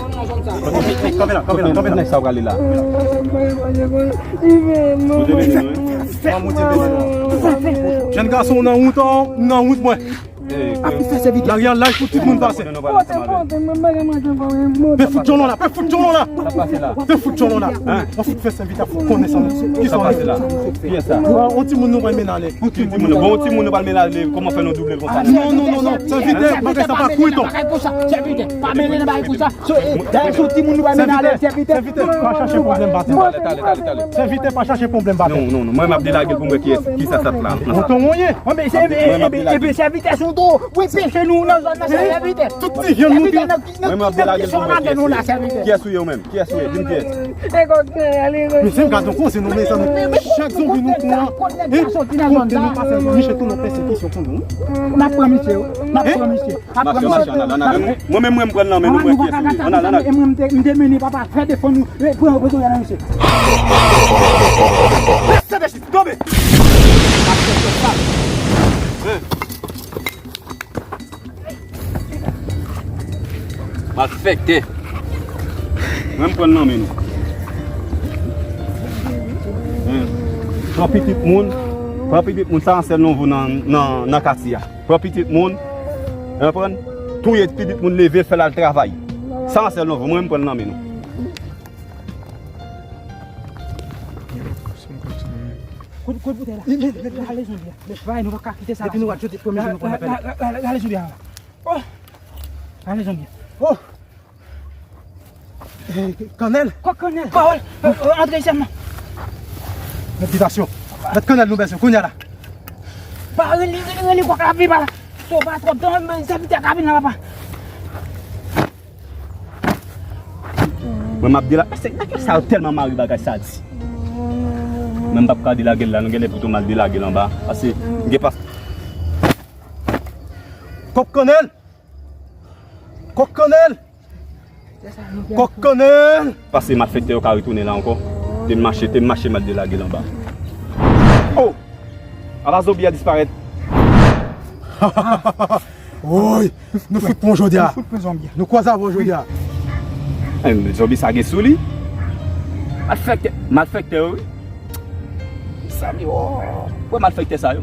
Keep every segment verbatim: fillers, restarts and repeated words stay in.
Kanpe la, kanpe la, kanpe la. Nèg sa prale la. Bondye beni nou, wi. Jèn gason, ou nan wout, ou nan wout mwen. Lari a laj pou tout moun pase. Pe fout djòlò la, pe fout djòlò la. Pe fout djòlò la. Mwen fout fè sèvitè, fout konnen sa. Kisa w pase la? Kiyès sa? Bon, on timoun nou pral mennen ale. Bon, on timoun nou pral mennen ale. Kòman fè nou double l konsa? Non, non, non, non. Sèvitè, bagay sa pa kwit, non. Sèvitè, pa mennen nan bagay konsa. Dayè se on timoun nou pral mennen ale, sèvitè. Sèvitè, pa chache pwoblèm batè. Talè, talè, talè, talè. Sèvitè, pa chache pwoblèm batè. Non, non, non. Mwen m ap delage l pou m wè kiyès, kisa sa t la. Mwen tonton ye. Mwen m ap delage l. Sèvitè se on toro. Wi, peche nou nan zòn nan, sèvitè. Tout ti vyann nou te. Mwen m ap delage l pou m wè kiyès ou ye. Kiyès ou ye ou menm? Kiyès ou ye? Di m kiyès. Mesye, m gade yon koze nou, mezanmi. Chak zonbi nou pran, hein? Kote nou pase, misye tounen pèsekisyon pou nou. N ap pran misye, wi. N ap pran misye. N ap pran misye. Mwen menm, mwen m pran nan men nou, mwen kiyès ou ye. Ann al, ann al. E mwen, m te, m te mennen papa, fè defann nou. E pran, pran nan misye. Mesye, mesye, tonbe. Malfektè. Mwen m pran nan men nou. Pran pitit moun, pran pitit moun, sa ansèl nou vo nan, nan, nan katye a. Pran pitit moun, konprann? Touye pitit moun, leve l, fè l al travay. Sa ansèl nou vo, mwen m pran nan men nou. Kote, kote boutèy la? Ale zonbi a. Bay, nou pa ka kite sa. Depi nou wè jodi premye jou nou konn apèl. Ale zonbi a. Oh! Ale zonbi a. Oh! Eh, kannèl? Kòk kannèl. Pawòl. Antre isit la. Mèt bitasyon. Mèt kannèl nou bezwen kounye a la. Pa rele, rele, rele kòk la pi ba. To pa twòp tan, sèvitè ka vin la, papa. Mwen m ap delage, paske nèg sa yo tèlman mare bagay sa di. Mwen m p ap ka delage l la, nou genlè pito m al delage l anba. Paske m gen pas. Kòk kannèl! Kòk kannèl! Kòk kannèl! Paske malfektè yo ka retounen la ankò. Te m mache, te m mache m al delage l anba. Oh! Apa zonbi a disparèt. Woy! Nou fout pran jodi a. Nou fout pran zonbi a. Nou kwaze avè w jodi a. Eh, zonbi sa gen sou li. Malfektè, malfektè yo, wi. Mezanmi, oh. Wè malfektè sa yo.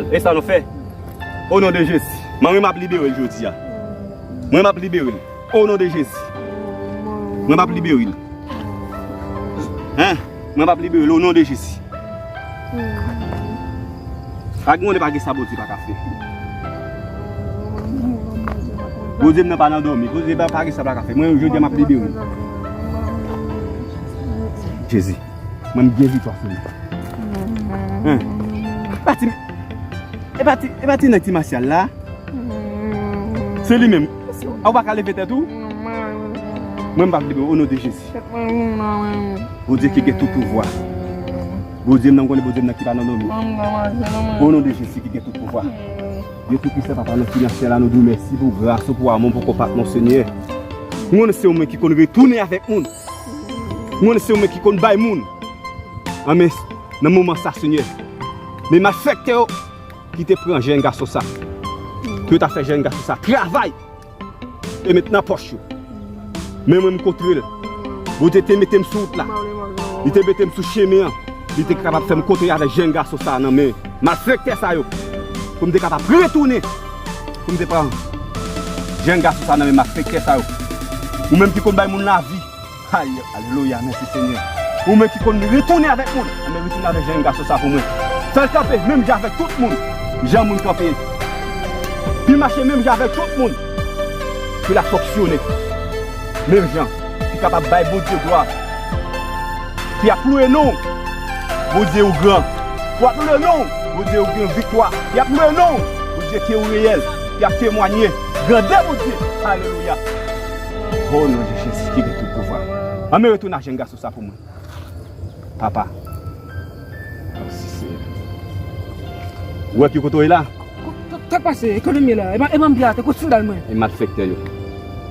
mal. E sa nou fè? O non de Jezi. Manmi m ap libere l jodi a. Mwen m ap libere l. O non de Jezi. Mwen m ap libere l. Hein? Mwen m ap libere l o non de Jezi. Pa gen, pa gen sa Bondye pa ka fè. Bondye m nan pa nan dòmi. Bondye pa, pa gen sa pa ka fè. Mwen, jodi a, m ap libere. Jezi. Mwen, m gen viktwa sou li. Hein? E pa ti, e pa ti, e pa ti nèg Ti Masyal la? Se li menm. A, ou pa ka leve tèt ou? Mwen, m p ap libere w, o non de Jezi. Bondye ki gen tout pouvwa. Bondye m nan, m konnen Bondye m nan ki pa nan dòmi. O non de Jezi ki gen tout pouvwa. Dye Toupisan, Papa, nan finansye la, nou di w mèsi pou gras ou, pou amou, pou konpatman, Senyè. M konnen se ou menm ki konn retounen avèk moun. M konnen se ou menm ki konn bay moun. Anmè, nan moman sa, Senyè, men malfektè yo ki te pran jèn gason sa, ki yo ta fè jèn gason sa travay e met nan pòch yo. Men mwen, m kontre l. Bondye te mete m sou wout la. Li te mete m sou chemen an. Li te kapab fè m kontre avèk jèn gason sa nan men malfektè sa yo. Pou m te kapab retounen. Pou m te pran jèn gason sa nan men malfektè sa yo. Ou menm ki konn bay moun lavi. Ay, alelouya, mèsi Senyè. Ou menm ki konn retounen avèk moun, anben retounen avèk jèn gason sa pou mwen. Fè l kanpe menm jan avèk tout moun, jan moun kanpe. Li mache menm jan avèk tout moun. Pou l ap fonksyone menm jan. Li kapab bay Bondye glwa. Li ap louwe non w. Bondye ou gran. Li ap louwe non w. Bondye ou gen viktwa. Li ap louwe non w. Bondye ke ou reyèl. Li ap temwanye grandè Bondye. Alelouya. O non de Jezi ki gen tout pouvwa. Ann men retounen ak jèn gason sa pou mwen. Papa. Mèsi, Senyè. Ou wè ki kote w ye la? Sa k pase? Ekonomi la. E pa, e pa m pye atè, kot sandal mwen? E malfektè yo.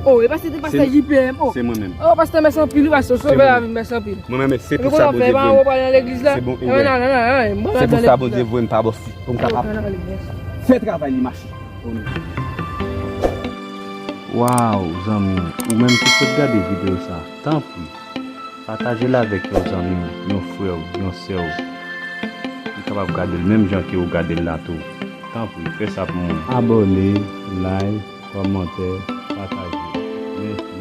O, e pa se te pastè J P M. O, se mwen menm. O, pastè, mèsi anpil, wi, pastè, w sove lavi m, mèsi anpil. Mwen menm, se pou sa Bondye voye m. Se pou sa Bondye voye m pa bòs li. Pou m kapab fè travay li mache. Waw, zanmi, ou menm ki sot gade videyo sa, tanpri, pataje l avèk yon zanmi w, yon frè w, yon sè w. Li kapab gade l menm jan ke ou gade l la tou. Tanpri, fè sa pou mwen. Abòne, like, kòmante, pataje. Mèsi.